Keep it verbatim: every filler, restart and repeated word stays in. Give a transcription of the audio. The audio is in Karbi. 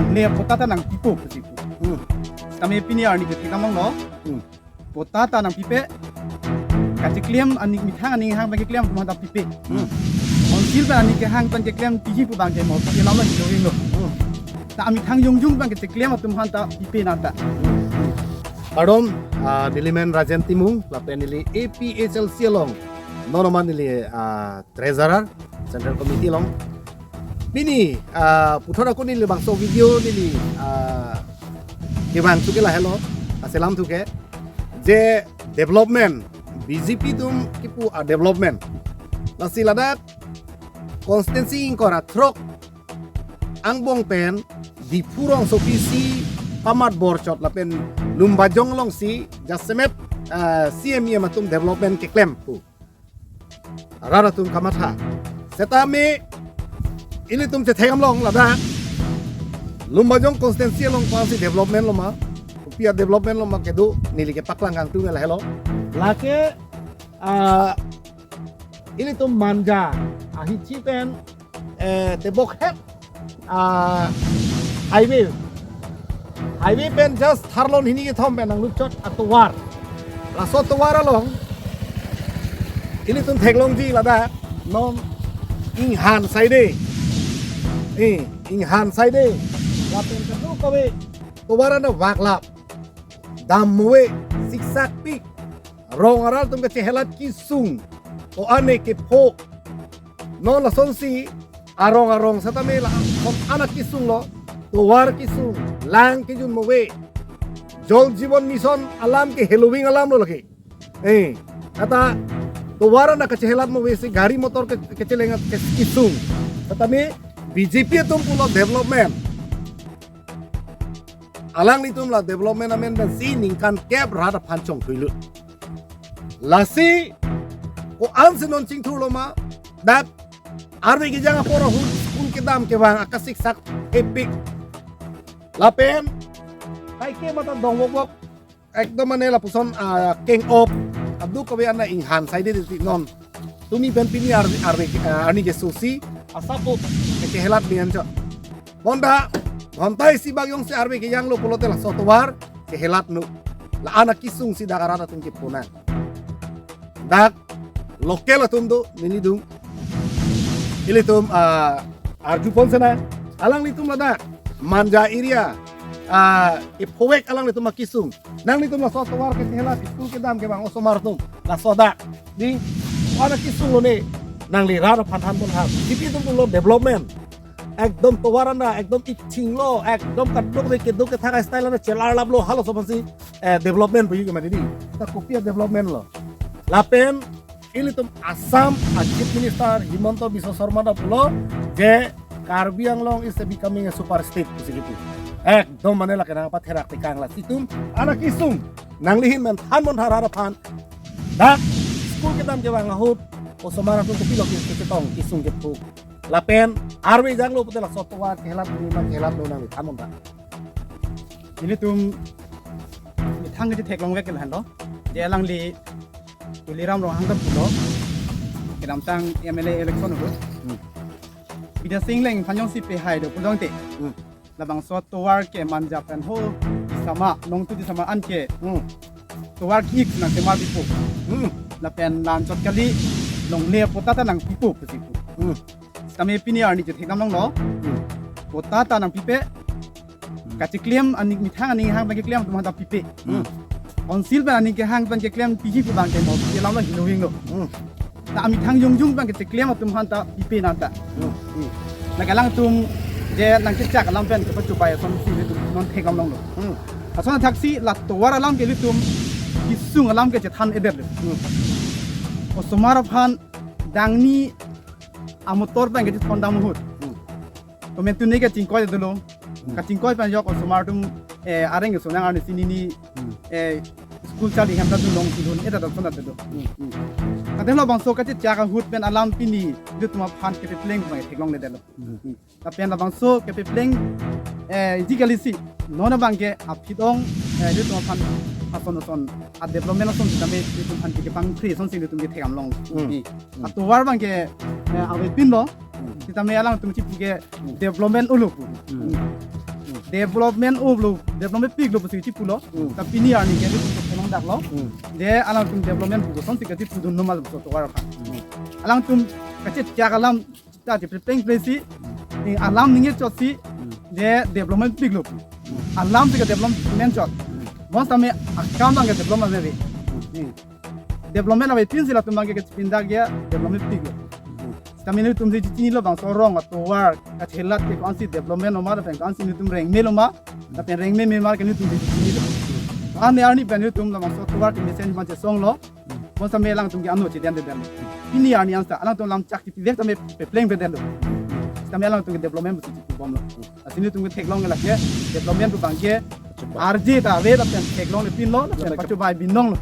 longle patta ta nangpipo pusi pu. Hmm. Sitame pini arni ke thekdam longlo. Hmm. Patta ta nangpipe. Kacheklem aning, methang aning hang pen keklem atum aphanta pipe. Hmm. Council pen aning kehang pen keklem pihi pu abang ke mo pilam lo hilo hilo. Hmm. Ta amethang jongjong abang ke cheklem atum aphanta pipe nang ta. Kardom, ah, neli men Rajen Timung, lapen neli A P H L C along. Non aman neli, ah, treasurer, Central Committee along. Pini, ah, puthot ako neli bangso video neli, ah, kevang thu ke lahelo, aselam thu ke, je development, B J P atum kipu a-development. Lasi ladak, constituency ingkoi ra throk, angbong pen, Diphu rongsopi si, Pamat Borchot lapen Lumbajong alongsi, jasemet, ah, C M E M atum development keklem pu. Rat atum kamatha. Setame ilitum chethekdam long ladak. Lumbajong constituency along kopi si development lo ma. Kopi a-development lo ma kedo neli kepaklang kangtung lahelo. Lake, ah, ilitum Manja ahichi pen, eh, tebok het, ah, highway. Highway pen just tharlon hini kethom pen nanglutchot atovar. Laso tovar along ilitum theklongji ladak non inghan saide. Eh, inghan saide. Lapen kedokave tovar ana vaklap. Dam move, siksak pik. Rong aral atum kachehelat kesung. O ane kepho. Non lasonsi arong arong setame la kon ana kesung lo. Tovar kesung, lang kejun move. Jal Jeevan Mission alam ke heloving alam lo lake. Eh, kata tovar ana kachehelat move si gari motor ke, kecheleng ke, kesung. Setame B J P atum pulo development. Alanglitum la development amen pensi ningkan kep rat aphan chongthuilo. Lasi ko-an si non chingthurlo ma, dak arve kejang apor ahut school kedam kevang akasiksak epik. Lapen kaike mata dongwokbok ekdom mane lapuson, ah, keng op. Kadokave ana inghan saide diti non. Tumi pen pini arve, arve, ah, arni keso si asap po kechehelat bian cho. Bonta ghonta isi bak jongsi arve kejang lo pulote laso tovar kehelat nu. La ana kesung si dak arat atum kepona. Dak local atum do neli dung. Ilitum, ah, arjupon sena. Alanglitum ladak Manja area, ah, iphovek alanglitum akesung. Nanglitum laso tovar kechehelat, school kedam kevang osomar atum. Laso dak. Di, ana kesung lone. Nangli rat aphan thanpon ha. Kipi atum lo development. Ekdom tovar ana, ekdom ichinglo, ekdom kadokave kedo kethak style ana chelarlaplo halaso aphansi, eh, development puji ke mati di. Ta kopi a-development lo. Lapen ilitum Assam a-Chief Minister Himanta Biswa Sarma ta pulo je Karbi Anglong is a becoming a super state pusi kipu. Ekdom mane lake nangpatherak tekang lasitum ana kesung. Nangli ahin men thanpon tha rat aphan. Dak school kedam kevang ahut osomar atum kopilo ke, kechetong kesung kepho. Lapen arve janglo pute laso tovar kehelat ni ma kehelat lo nangli thanpon tha. Ilitum methang ketheklongvek ke lahenlo. Je alangli Tuliram Ronghang ta pulo. Kedamtang M L A election ahut. Hmm. Bidya Sing Engleng aphan jongsi pehai do pulote. Hmm. Labangso tovar ke Manja pen ho Disama, Nongtu Disama an ke. Hmm. Tovar ki-ik nangsemar pipo. Hmm. Lapen la-anchot kali longle patta ta nangpipo pusi pu. Hmm. Sitame pini arni chethekdam longlo. Hmm. Patta ta nangpipe. Hmm. Kacheklem aning methang aning hang pen keklem atum aphanta pipe. Hmm. Council pen aning kehang pen keklem pihi pu abang ke mo pilam lo hilo hinglo. Hmm. Ta amethang jongjong abang ke cheklem atum aphanta pipe nang ta. Hmm. Hmm. Nangkelang atum je nangkechak alam pen kepachupai asonsi ilitum non thekdam longlo. Hmm. Ason athaksi la tovar alam ke ilitum kesung alam ke chethan-edetlo. Hmm. Osomar aphan dangni amotor abang ke chethondam ahut. Hmm. Komentu ne kachingkoi dolo. Hmm. Kachingkoi pen ajok osomar atum, eh, areng keso nang arni si nini, hmm, eh, school charli hem ta dunlong si dun, eh, ta dun sona dun. Hmm, hmm. Kadem labangso kachechak ahut pen alam pini ilitum aphan kepepleng abang theklongledetlo. Hmm. Hmm. Lapen labangso kepepleng, eh, isi kali si non abang ke aphi dong, eh, ilitum aphan ason ason a-development ason sitame ilitum aphan kepangkri asonsi ilitum kethekdam long. Hmm. Ni. Hmm. Atovar abang ke, eh, avepinlo. Hmm. Sitame alangtum chipu ke, hmm, development olo pu. Hmm. Hmm. development o lo, development pik lo pusi chipulo. Hmm. Ta pini arni ke ri pusi nangdaklo. Hmm. Je alangtum development pu kosonsi kachipudun no ma lo so tovar aphan. Hmm. Alangtum kachechak alam ta chipre pleng plengsi, eh, alam ningje chotsi, Hmm. je development pik lo. Alam si ke development chot. Hmm. Bonsitame akam abang ke development ave. Hmm. Development ave pinsi latum abang ke kachipindak ya development pik lo. Sitame nelitum si chinilo bangso arong atovar kachelat ke ko-ansi development lo ma lapen ko-ansi nelitum rengme lo ma, lapen rengme me ma ke nelitum si chinilo. Arni arni pen nelitum labangso atovar kemesen abang chesonglo. Bonsitame alangtum ke ano chedendedetlo. Pini arni ansa alangtum lam chak tipi vek tame pepleng bedetlo. Sitame alangtum ke development pusi chipubomlo. Lasi nelitum ke theklong ke lake development pu abang ke arje ta ave lapen theklongle pinlo lapen pachobai binonglo.